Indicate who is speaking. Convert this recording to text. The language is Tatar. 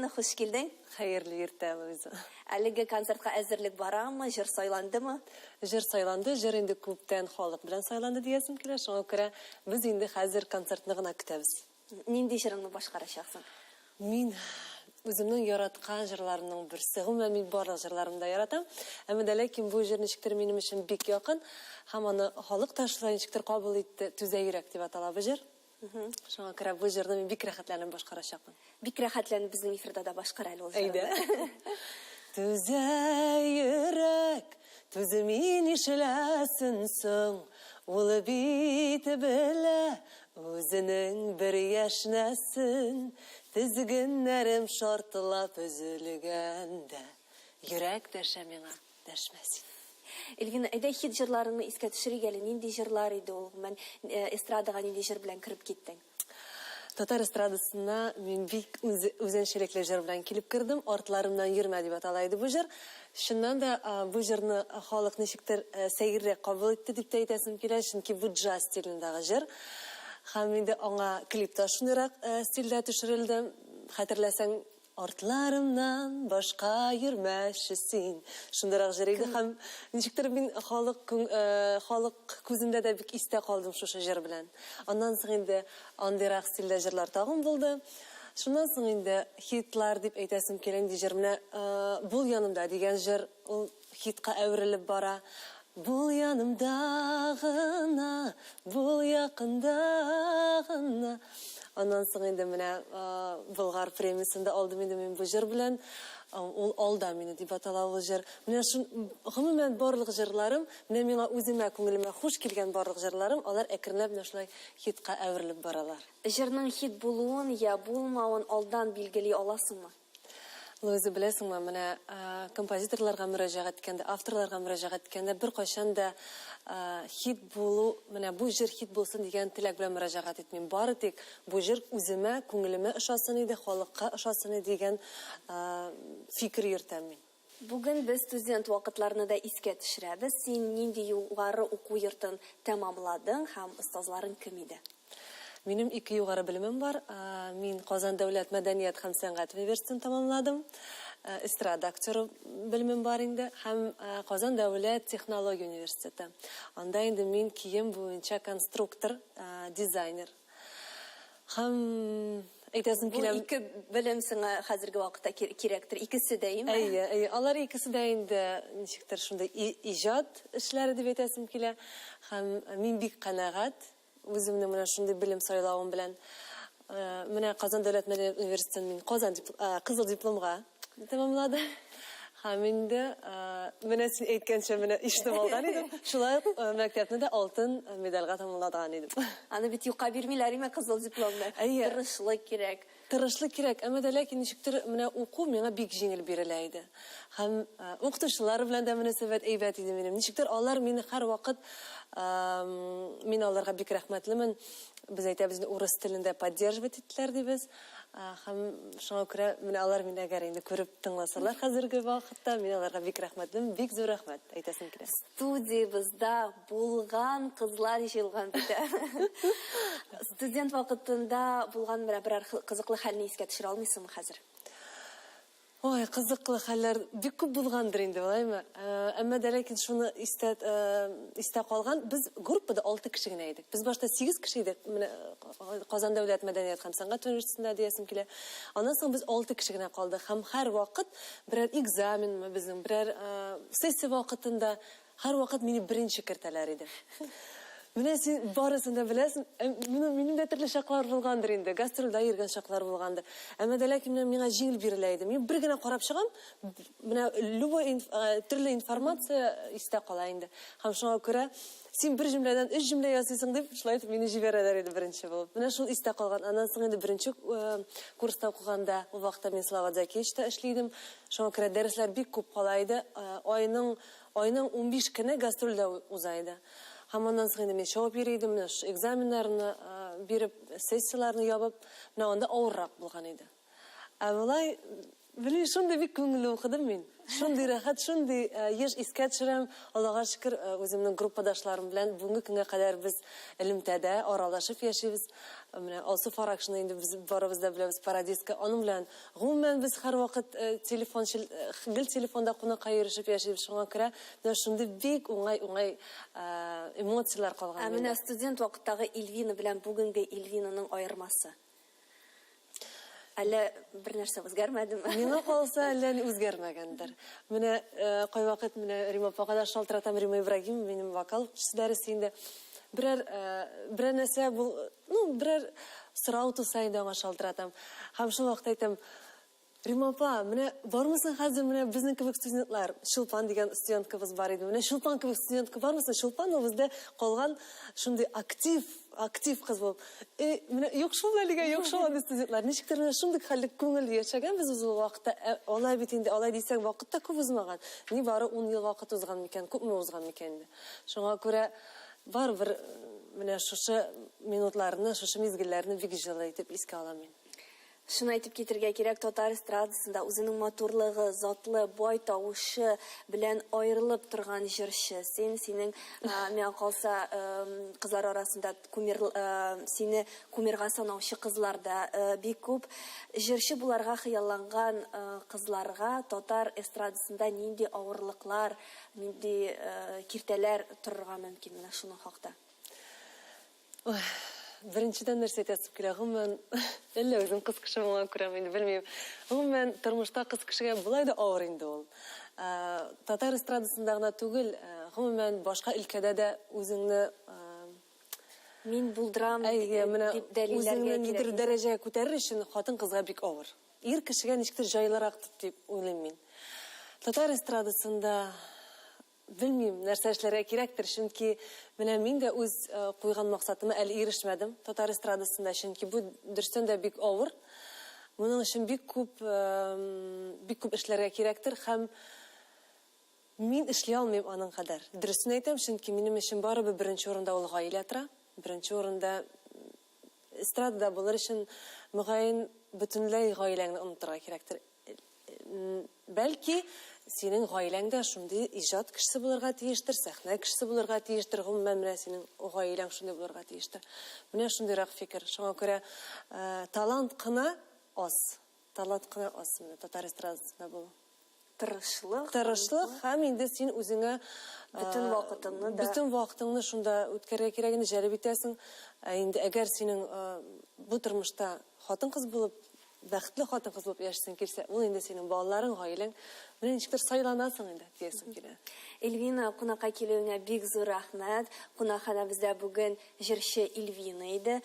Speaker 1: Эльвина, хуш килдең.
Speaker 2: Хәерле иртә, Луиза.
Speaker 1: Әлеге концертка әзерлек барамы, җыр сайландымы?
Speaker 2: Җыр сайланды, җыр инде күптән халык белән сайланды диясем килә, шуңа күрә без инде хәзер концертны гына көтәбез.
Speaker 1: Нинди җырыңны башкарачаксың?
Speaker 2: Мин үземнең яраткан җырларымның берсе. Гомумән, мин барлык җырларымны да яратам. Әмма дә ләкин бу җыр ничектер минем өчен бик якын һәм аны халык та шулай ничектер кабул итте. Түзә йөрәк дип атала бу җыр. Шуңа күрә бу җырны мин бик рәхәтләнеп башкарачакмын.
Speaker 1: Бик рәхәтләнеп безнең эфирда да башкар әле ул җырны.
Speaker 2: Әйдә. Түзә йөрәк, түзми нишләсен соң? Ул бит белә үзенең бер яшьнәсен. Тезгеннәрем шартлап өзелгәндә, йөрәк дәшә миңа. Дәшмә син.
Speaker 1: Эльвина, әйдә хит җырларыңны искә төшерик әле. Нинди җырлар иде ул? Гомумән, эстрадага нинди җыр белән кереп киттең?
Speaker 2: Татар эстрадасына мин бик үзенчәлекле җыр белән килеп кердем. Артларымнан йөрмә дип атала иде бу җыр. Чыннан да, бу җырны халык ничектер сәеррәк кабул итте дип тә әйтәсем килә, чөнки бу джаз стилендагы җыр. Һәм инде аңа клип та шундыйрак стильдә төшерелде. Хәтерләсәң, Артларымнан башка йөрмәче син. Шундыйрак җыр иде һәм ничектер мин халык халык күзендә дә бик истә калдым шушы җыр белән. Аннан соң инде андыйрак стильдә җырлар тагын булды. Шуннан соң инде хитлар дип әйтәсем килә, нинди җыр менә Бул янымда дигән җыр ул Хитка әверелеп бара. Бул янымда гына, бул якында гына. Аннан соң инде менә Болгар премиясен дә алдым инде мин бу җыр белән. Ул Алда мине дип атала ул җыр. Менә шун, гомумән, барлык җырларым, менә миңа үземә, күңелемә хуш килгән барлык җырларым, алар әкренләп менә шулай хитка әверелеп баралар.
Speaker 1: Җырның хит булуын я булмавын алдан билгели аласыңмы?
Speaker 2: Луиза, беләсеңме, менә композиторларга мөрәҗәгать иткәндә, авторларга мөрәҗәгать иткәндә беркайчан да хит булу, менә бу җыр хит булсын дигән теләк белән мөрәҗәгать итмим. Бары тик бу җыр үземә, күңелемә ошасын иде, халыкка ошасын иде дигән фикер йөртәм мин.
Speaker 1: Бүген без студент вакытларны да искә төшерәбез. Син нинди югары уку йортын тәмамладың һәм остазларың кем иде?
Speaker 2: Минем ике югары белемем бар. Мин Казан дәүләт мәдәният һәм сәнгать университетын тәмамладым. Эстрада актеры белемем бар инде. Һәм Казан дәүләт технология университеты. Анда инде мин кием буенча конструктор, дизайнер. Һәм әйтәсем килә.
Speaker 1: Бу ике белем сиңа хәзерге вакытта кирәктер. Икесе дә, име?
Speaker 2: Әйе, әйе. Алар икесе дә инде ничектер шундый иҗат эшләре дип әйтәсем килә. Һәм мин бик канәгать. Үземнең менә шундый белем сайлавым белән. Менә Казан дәүләт мәдәният университетын мин Казан кызыл дипломга тәмамладым. Һәм инде менә син әйткәнчә менә ишетеп алган идем. Шулай ук мәктәпне дә алтын медальгә тәмамлаган идем.
Speaker 1: Аны бит юкка бирмиләр име кызыл дипломны.
Speaker 2: Әйе.
Speaker 1: Тырышлык кирәк.
Speaker 2: Тырышлык кирәк, әмма дә ләкин ничектер менә уку миңа бик җиңел бирелә иде. Һәм укытучылар белән дә мөнәсәбәт әйбәт иде минем. Ничектер алар мине һәрвакыт, мин аларга бик рәхмәтлемен, без әйтәбез инде урыс телендә поддерживать иттеләр дибез. Һәм шуңа күрә менә алар мине әгәр инде күреп тыңласалар хәзерге вакытта, мин аларга бик рәхмәтлемен, бик зур рәхмәт әйтәсем килә.
Speaker 1: Студиябездә булган кызлар җыелган бит ә. Студент вакытында булган менә берәр кызыклы хәлне искә төшерә алмыйсыңмы хәзер?
Speaker 2: Ой, кызыклы хәлләр бик күп булгандыр инде, алаймы? Әмма дә ләкин шуны истә истә калган, без группада алты кеше генә идек. Без башта сигез кеше идек, менә Казан дәүләт мәдәният һәм сәнгать университетында диясем килә. Аннан соң без алты кеше генә калдык һәм һәрвакыт берәр экзаменмы безнең, берәр сессия вакытында Һәрвакыт мине беренче кертәләр иде. Менә син барысын да беләсең. Минем дә төрле чаклар булгандыр инде. Гастрольдә йөргән чаклар булгандыр. Әмма дә ләкин менә миңа җиңел бирелә иде. Мин бер генә карап чыгам, менә любой төрле информация истә кала инде. Һәм шуңа күрә син бер җөмләдән өч җөмлә ясыйсың дип, шулай итеп мине җибәрәләр иде беренче булып. Менә шул истә калган. Аннан соң инде беренче курста укыганда, ул вакытта мин Салават Зәкиевичта эшли идем. Шуңа күрә дәресләр бик күп кала иде. Айның Айның 15 көне гастрольдә уза иде. Һәм аннан соң инде мин чабып йөри идем, менә шушы экзаменнарны биреп, сессияләрне ябып, менә анда авыррак булган иде. Ә болай, белмим, шундый бик күңелле укыдым мин. Шундый рәхәт, шундый еш искә төшерәм. Аллага шөкер, үземнең группадашларым белән бүгенге көнгә кадәр без элемтәдә, аралашып яшибез. Менә Алсу Фаракшина инде без барыбыз да беләбез, пародистка. Аның белән гомумән без һәрвакыт телефон гел телефонда кунакка йөрешеп яшибез. Шуңа күрә менә шундый бик уңай-уңай эмоцияләр калган
Speaker 1: Ә менә студент вакыттагы Ильвина белән бүгенге Ильвинаның аермасы? Әллә бер нәрсә үзгәрмәдеме?
Speaker 2: Миңа калса, әллә ни үзгәрмәгәндер. Менә э, кайвакыт менә Рима апага да шалтыратам, Рима Ибрагимова минем вокал укытучысы дәресе инде. Берәр э, берәр нәрсә бул, ну, берәр сорау туса инде аңа шалтыратам. Һәм шул вакытта әйтәм, Рима апа, менә бармы соң хәзер менә безнең кебек студентлар? Чулпан дигән студенткабыз бар иде. Менә Чулпан кебек студентка бармы соң? Чулпан ул бездә калган шундый актив, актив кыз булып. Э, менә юк шул әлегә, юк шул андый студентлар. Ничектер менә шундый хәлле күңел яшәгәнбез без ул вакытта. Ә алай бит инде, алай дисәң, вакыт та күп узмаган. Нибары ун ел вакыт узган микән, күпме узган микән инде. Шуңа күрә барыбер менә шушы минутларны, шушы мизгелләрне бик җылы итеп искә алам мин.
Speaker 1: Шуны әйтеп китергә кирәк, татар эстрадасында үзенең матурлыгы, затлы, бай тавышы белән аерылып торган җырчы. Син, синең, миңа калса, кызлар арасында кумир, сине кумирга санаучы кызлар да бик күп. Җырчы буларга хыялланган кызларга татар эстрадасында нинди авырлыклар, нинди киртәләр торырга мөмкин? Менә шуның хакта.
Speaker 2: Ой, беренчедән нәрсә әйтәсем килә, гомумән, әллә үзем кыз кеше булганга күрәме инде, белмим. Гомумән, тормышта кыз кешегә болай да авыр инде ул. Ә, татар эстрадасында гына түгел, ә, гомумән, башка өлкәдә дә үзеңне
Speaker 1: Мин булдырам
Speaker 2: әйе, менә
Speaker 1: дип дәлилләргә
Speaker 2: үзеңне нидер
Speaker 1: кирәк.
Speaker 2: дәрәҗәгә күтәрер өчен хатын-кызга бик авыр. Ир кешегә ничектер җайлырак дип уйлыйм мин. Татар эстрадасында Белмим, нәрсә эшләргә кирәктер, чөнки менә мин дә үз куйган максатыма әле ирешмәдем татар эстрадасында, чөнки бу дөрестән дә бик авыр. Моның өчен бик күп, бик күп эшләргә кирәктер һәм мин эшли алмыйм аның кадәр. Дөресен әйтәм, чөнки минем өчен барыбер беренче урында ул гаилә тора, беренче урында эстрадада булыр өчен, мөгаен, бөтенләй гаиләңне онытырга кирәктер. Бәлки, синең гаиләң дә шундый иҗат кешесе булырга тиештер, сәхнә кешесе булырга тиештер, гомумән, менә синең гаиләң шундый булырга тиештер. Менә шундыйрак фикер. Шуңа күрә талант кына аз. Талант кына аз менә татар эстрадасында булу.
Speaker 1: Тырышлык.
Speaker 2: Тырышлык һәм инде син үзеңә
Speaker 1: бөтен вакытыңны да
Speaker 2: бөтен вакытыңны шунда үткәрергә кирәк инде, җәлеп итәсең. Ә инде әгәр синең бу тормышта хатын-кыз булып Бәхетле хатын-кыз булып яшисең килсә, ул инде синең балаларың, гаиләң. Менә ничектер сайланасың инде, диясем килә.
Speaker 1: Эльвина, кунакка килүеңә бик зур рәхмәт. Кунакханәбездә бүген җырчы Эльвина иде.